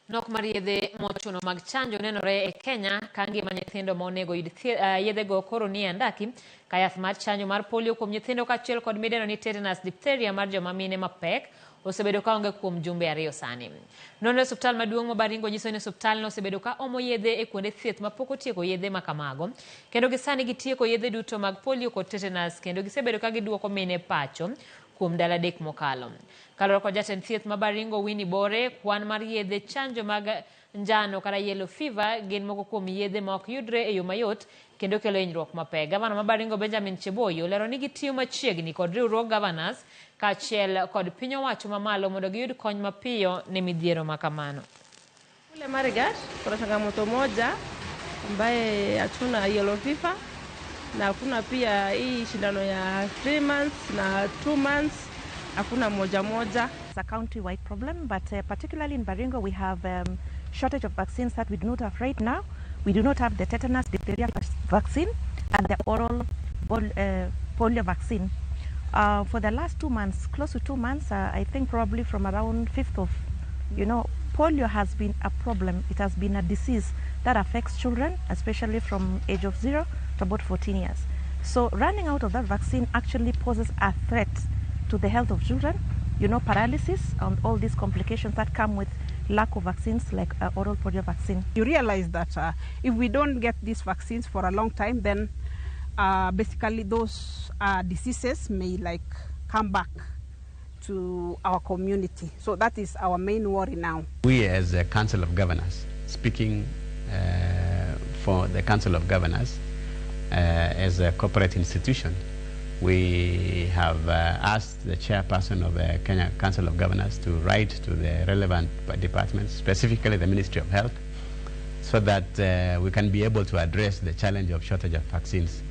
Nok mar yedhe mochuno mag chanjo nenore e Kenya ka ngima nyithindo ma onego yud yedhego koro nie andaki ka yath mar chanjo mar polio kuom nyithindo kaachiel kod midendo ni tetanus diphtheria mar joma mine mapek osebedo kaonge kuom jumbe 2 sani. Nonro e osiptal maduong' ma Baringo nyiso ni osiptalno osebedo ka omo yedhe e kuonde thieth mapok otieko yedhe ma kamago kendo gisani gitieko yedhe duto mag polio kod tetanus kendo gisebedo ka giduoko mine pacho kuom ndalo 3 mokalo. Kaluwore kod jatend thieth ma Baringo Winnie Bore, kwan mar yedhe chanjo mag njano kata yellow fever gin moko kuom yedhe ma ok yudre e yo mayot kendo kelo hinyruok mapek. Gavana ma Baringo Benjamin Cheboyi olero ni gitiyo machiegni kod riwruog governors kaachiel kod piny owacho mamalo mondo giyud kony mapiyo ne midhiero ma kamano. Kule Marigat kuna changamoto moja ambaye hatuna yellow fever na hakuna pia hii shindano ya 3 months na 2 months, hakuna moja moja. It's a county-wide problem, but particularly in Baringo we have shortage of vaccines that we do not have right now. We do not have the tetanus diphtheria vaccine and the oral polio vaccine. For the last 2 months, close to 2 months, I think probably from around 5th of, you know, polio has been a problem. It has been a disease that affects children, especially from age of 0 to about 14 years. So running out of that vaccine actually poses a threat to the health of children, paralysis and all these complications that come with lack of vaccines like oral polio vaccine. You realize that if we don't get these vaccines for a long time, then basically those diseases may come back to our community. So that is our main worry now. We as a Council of Governors, speaking for the Council of Governors as a corporate institution, we have asked the chairperson of the Kenya Council of Governors to write to the relevant departments, specifically the Ministry of Health, so that we can be able to address the challenge of shortage of vaccines.